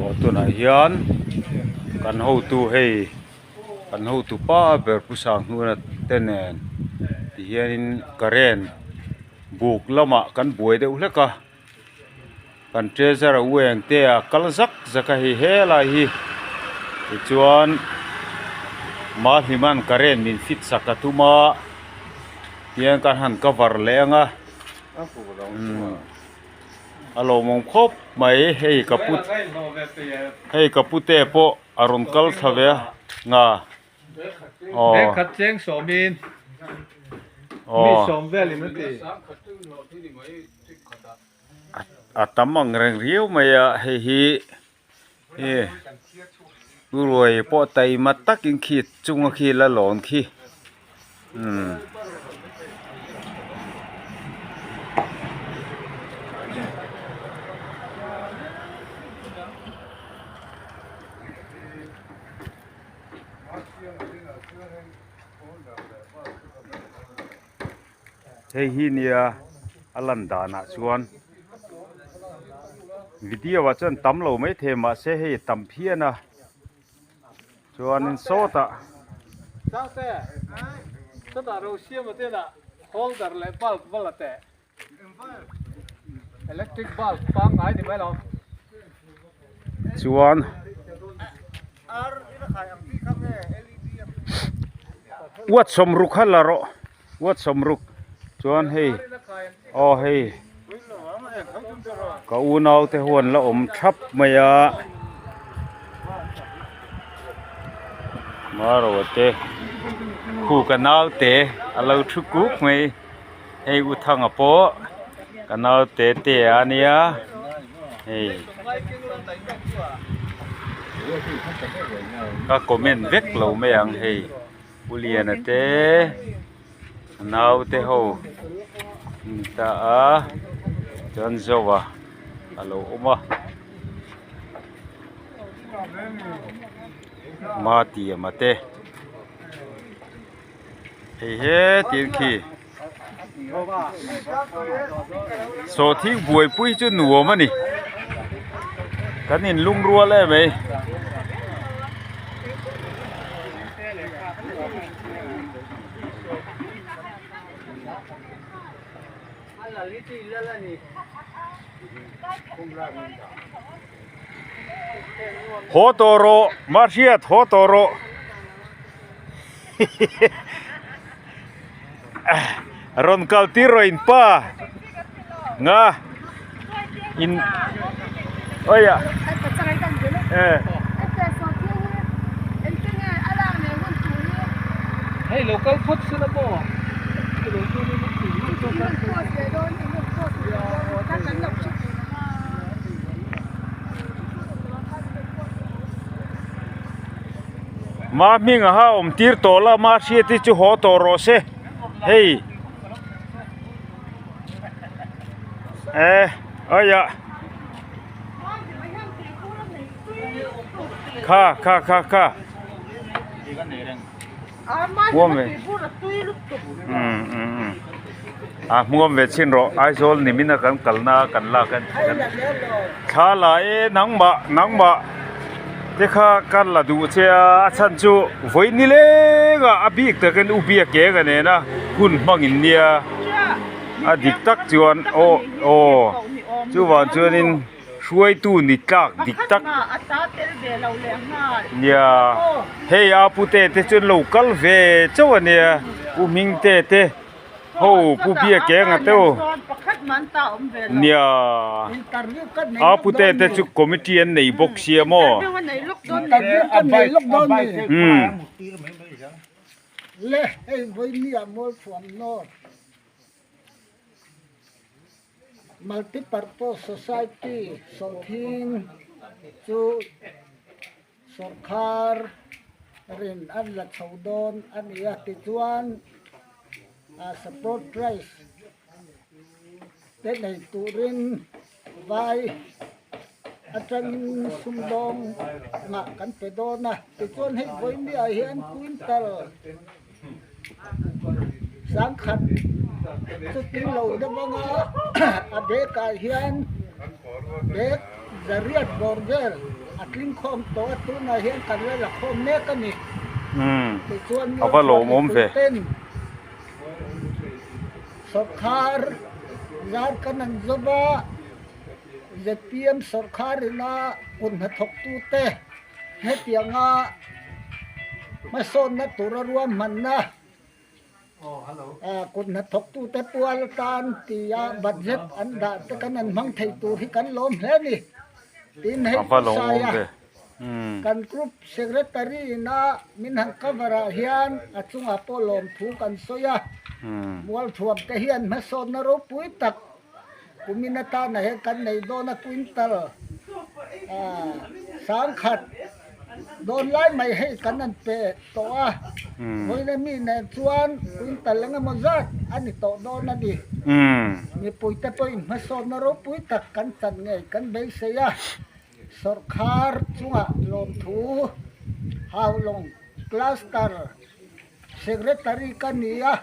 Aw tunah hian kan hotu hei kan hotu pa ber pu Sanghnuna te nen tihianin current buk lamah kan buai deuh hlek a kan treasure a u eng te a kal zak zak a hei helai hi tichuan Mahliman current min fit sak a tum a tihian kan han cover leh ang a umm a lawmawm khawp mai hei ka pu hei ka pu te pawh a rawn kal thla ve a nga aw Vengkhat cheng sawmin mi sawm velin a ti. A tam ang reng riau mai a hei hi e ruai pawh taima takin khi chunga khi la lawn khi umm. Hei hi nia a lan danah chuan video ah chuan tam lo maithei mahse hei a tam phian a chuanin sawtah. Chuan uat sawmruk kha la rawh uat sawmruk chuan hei aw hei ka unau te ho an la awm thap mai a marawh te khu ka naute a lo thu kuk mai. Hei u Thanga pawh ka naute te a nia hei ka comment vek lo mai ang hei Pu Liana te a naute ho an ni ta a chuan Zoa a lo awm a Matiama te. Hei he tir khi sawhthing buaipui chu nuam a ni kan in lung rual em mai haw tawh rawh mahriat haw tawh rawh. Rawn kal tir rawh in pa nga in awia e Hei lo kal phawt sela maw Ma hming a ha awm tir tawh la ma hriat hi chu haw tawh rawh se hei eh aia kha kha kha kha hmuam ve um um um a hmuam ve chhin rawh Aizawl nimin a kan kalna a kan lak a thla la e nangmah nangmah te kha ka la duh che a a chhan chu vawi ni leng ah a bik takin u biak ke ka nen a hun hmangin nia a dik tak chuan aw aw chuvang chuanin. Hruaitu ni tlak dik tak nia hei a pute te chuan lo kal ve chauh a nia pu hming te te ho pu biak eng a te aw nia a pute te chu committee an nei bawk sia maw umm. Multipurpose Society sawhthing chu sawrkhar rin an la chho dawn a ni a, tichuan support price te nei turin vai atangin sumdawng ngah kan pe dawn a, tichuan hei vawinia hian quintal Sangkhat chu tling lo deuh anga a bag ah hian bag zariat bawr vel. a tling khawm tawh a, tunah hian kan la la khawm mek a ni. Tichuan A va lawmawm ve. Ten sawrkhar zar kan an zawm a, zpm sawrkhar ina kut hnathawktute hetianga hmasawnna tura ruahmanna Kut hnathawktute pual tan tia budget an dah te kan an hmang thei tur hi kan lawm hle a ni. Tin hei A va lawm awm Saia ve. kan group secretary ina min han cover ah hian a chungah pawh lawmthu kan sawi a. Mualthuam te hian hmasawnna ropui tak kumin atana hian kan nei dawn a quintal sangkhat dawn lai mai hei kan han pe tawh a, vawiin a mi nen chuan quintal eng emaw zat a ni tawh dawn a ni. Mipuite pawhin hmasawnna ropui tak kan chan ngei kan beisei a, sawrkhar chungah lawmthu Haulawng Cluster Secretary ka ni a,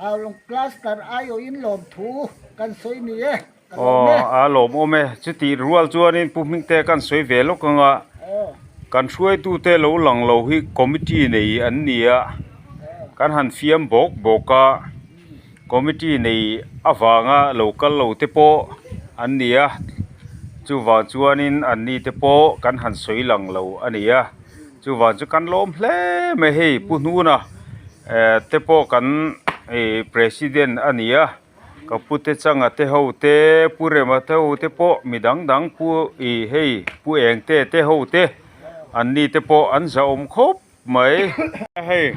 Haulawng Cluster aiawhin lawmthu kan sawi ni e, ka lawm e. Aw, a lawmawm e. Chutih rual chuanin Pu Hmingte kan sawi ve lawk ang a, kan hruaitute lo lang lo hi committee nei an ni a, kan han fiam bawk bawk a, committee nei avanga lo kal lo te pawh an ni a, chuvang chuanin an ni te pawh kan han sawi lang lo a ni a. Chuvang chu kan lawm hle mai hei Pu Hnuna eh te pawh kan ih president a ni a ka pu te changa te ho te Pu Rema te ho te pawh mi dang dang pu ih hei Pu Eng te te ho te an ni te pawh an zahawm khawp mai. Hei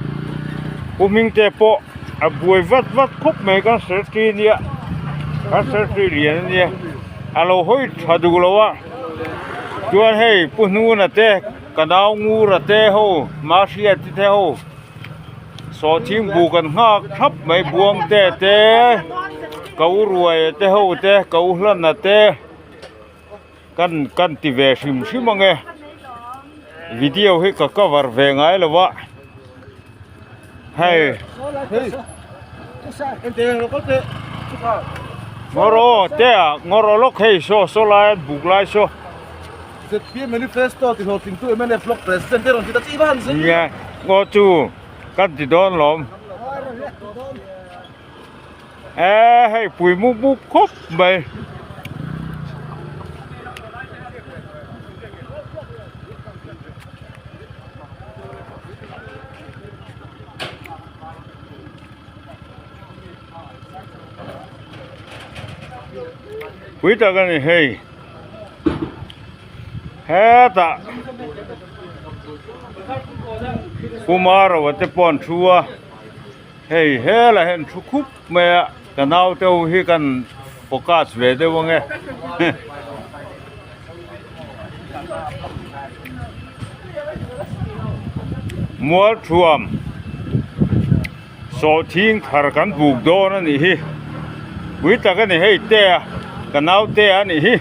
Pu Hming te pawh a buai vat vat khawp mai kan secretary nia kan secretary lian a nia a lo hawi tha duh lo a chuan hei Pu Hnuna te. Ka nau ngura te ho Mahria te te ho sawhthing bu kan nghak thlap mai buang te te ko ruai te ho te ko hlana te kan kan ti ve hrim hrim ang e video hi ka cover ve ngai lo a hei ngawraw te ah ngawraw lawk hei saw saw lai an buk lai saw. ZPM manifesto ti hlawhtlingtu mnf block president te rawn ti ta chi va han zin. Nia, ngaw chu kan ti dawn lawm. E hei pui mup mup khawp mai. Pui tak a ni hei. Hetah Pu Marawa te pawh an thu a hei helai hian thu khup mai a ka naute ho hi kan focus ve deuh ang e Mualthuam Sawhthing thar kan buk dawn a nih hi pui tak a ni hei te a ka naute a nih hi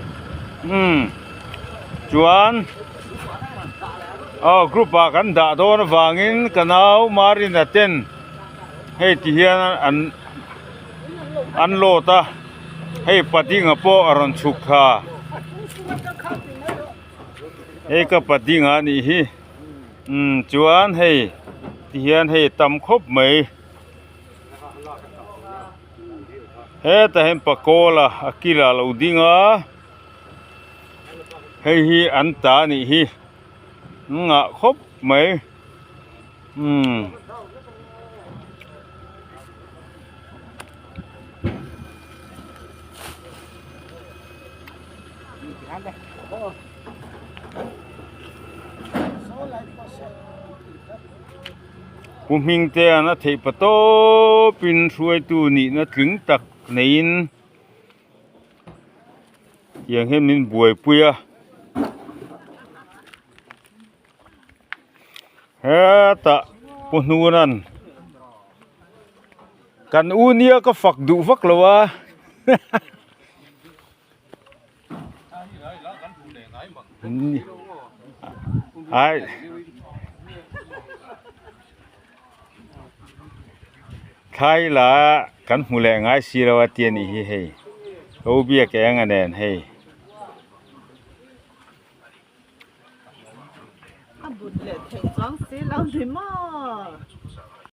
umm chuan aw group ah kan dah dawn avangin ka nau Marina ten hei ti hian an an load a hei patinga pawh a rawn chhuk thla hei ka patinga a nih hi. Umm chuan hei ti hian hei tam khawp mai hetah hian pakawla a kil ah lo ding a hei hi an ta a nih hi an ngah khawp mai umm. Pu Hmingtea'n a theih pa tawpin hruaitu nihna tling tak neiin tiang hian min buaipui a hetah Pu Hnuna'n kan u nia ka fak duh vak lo a. Ai Thlai la kan hmu leh ngai si lo a ti a nih hi hei ko biak eng a nen hei. A but leh theih chuang si lo ni maw?